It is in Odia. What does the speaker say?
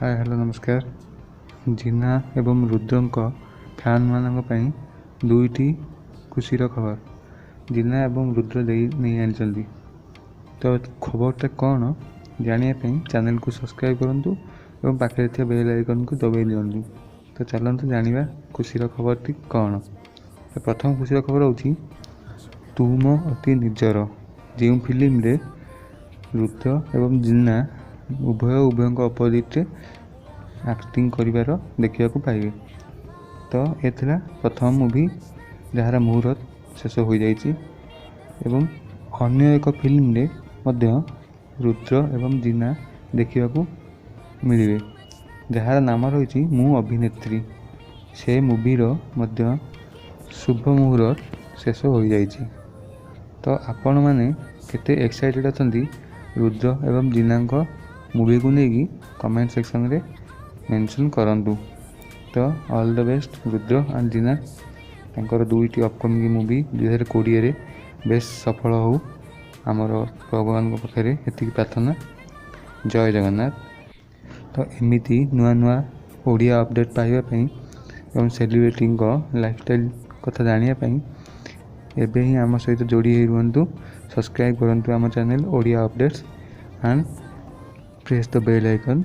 ହାଏ, ହ୍ୟାଲୋ, ନମସ୍କାର। ଜିନା ଏବଂ ରୁଦ୍ରଙ୍କ ଫ୍ୟାନ୍ମାନଙ୍କ ପାଇଁ ଦୁଇଟି ଖୁସିର ଖବର ଜିନା ଏବଂ ରୁଦ୍ର ଦେଇ ନେଇ ଆଣିଛନ୍ତି। ତ ଖବରଟା କ'ଣ ଜାଣିବା ପାଇଁ ଚ୍ୟାନେଲକୁ ସବସ୍କ୍ରାଇବ୍ କରନ୍ତୁ ଏବଂ ପାଖରେ ଥିବା ବେଲ୍ ଆଇକନ୍କୁ ଦବାଇ ଦିଅନ୍ତୁ। ତ ଚାଲନ୍ତୁ ଜାଣିବା ଖୁସିର ଖବରଟି କ'ଣ। ତ ପ୍ରଥମ ଖୁସିର ଖବର ହେଉଛି ତୁ ମୋ ଅତି ନିଜର, ଯେଉଁ ଫିଲ୍ମରେ ରୁଦ୍ର ଏବଂ ଜିନା ଉଭୟ ଉଭୟଙ୍କ ଅପୋଜିଟ୍ରେ ଆକ୍ଟିଂ କରିବାର ଦେଖିବାକୁ ପାଇବେ। ତ ଏ ଥିଲା ପ୍ରଥମ ମୁଭି, ଯାହାର ମୁହୂର୍ତ୍ତ ଶେଷ ହୋଇଯାଇଛି ଏବଂ ଅନ୍ୟ ଏକ ଫିଲ୍ମରେ ମଧ୍ୟ ରୁଦ୍ର ଏବଂ ଜିନା ଦେଖିବାକୁ ମିଳିବେ, ଯାହାର ନାମ ରହିଛି ମୁଁ ଅଭିନେତ୍ରୀ। ସେ ମୁଭିର ମଧ୍ୟ ଶୁଭ ମୁହୂର୍ତ୍ତ ଶେଷ ହୋଇଯାଇଛି। ତ ଆପଣମାନେ କେତେ ଏକ୍ସାଇଟେଡ଼୍ ଅଛନ୍ତି ରୁଦ୍ର ଏବଂ ଜିନାଙ୍କ ମୁଭିକୁ ନେଇକି, କମେଣ୍ଟ ସେକ୍ସନରେ ମେନସନ୍ କରନ୍ତୁ। ତ all the best Rudra and Jeena. ତାଙ୍କର ଦୁଇଟି ଅପକମିଂ ମୁଭି 2020ରେ ବେଶ ସଫଳ ହେଉ, ଆମର ଭଗବାନଙ୍କ ପାଖରେ ଏତିକି ପ୍ରାର୍ଥନା। ଜୟ ଜଗନ୍ନାଥ। ତ ଏମିତି ନୂଆ ନୂଆ ଓଡ଼ିଆ ଅପଡ଼େଟ୍ ପାଇବା ପାଇଁ ଏବଂ ସେଲିବ୍ରିଟିଙ୍କ ଲାଇଫଷ୍ଟାଇଲ୍ କଥା ଜାଣିବା ପାଇଁ ଏବେ ହିଁ ଆମ ସହିତ ଯୋଡ଼ି ହେଇ ରୁହନ୍ତୁ। ସବସ୍କ୍ରାଇବ୍ କରନ୍ତୁ ଆମ channel Odia updates and press the bell icon.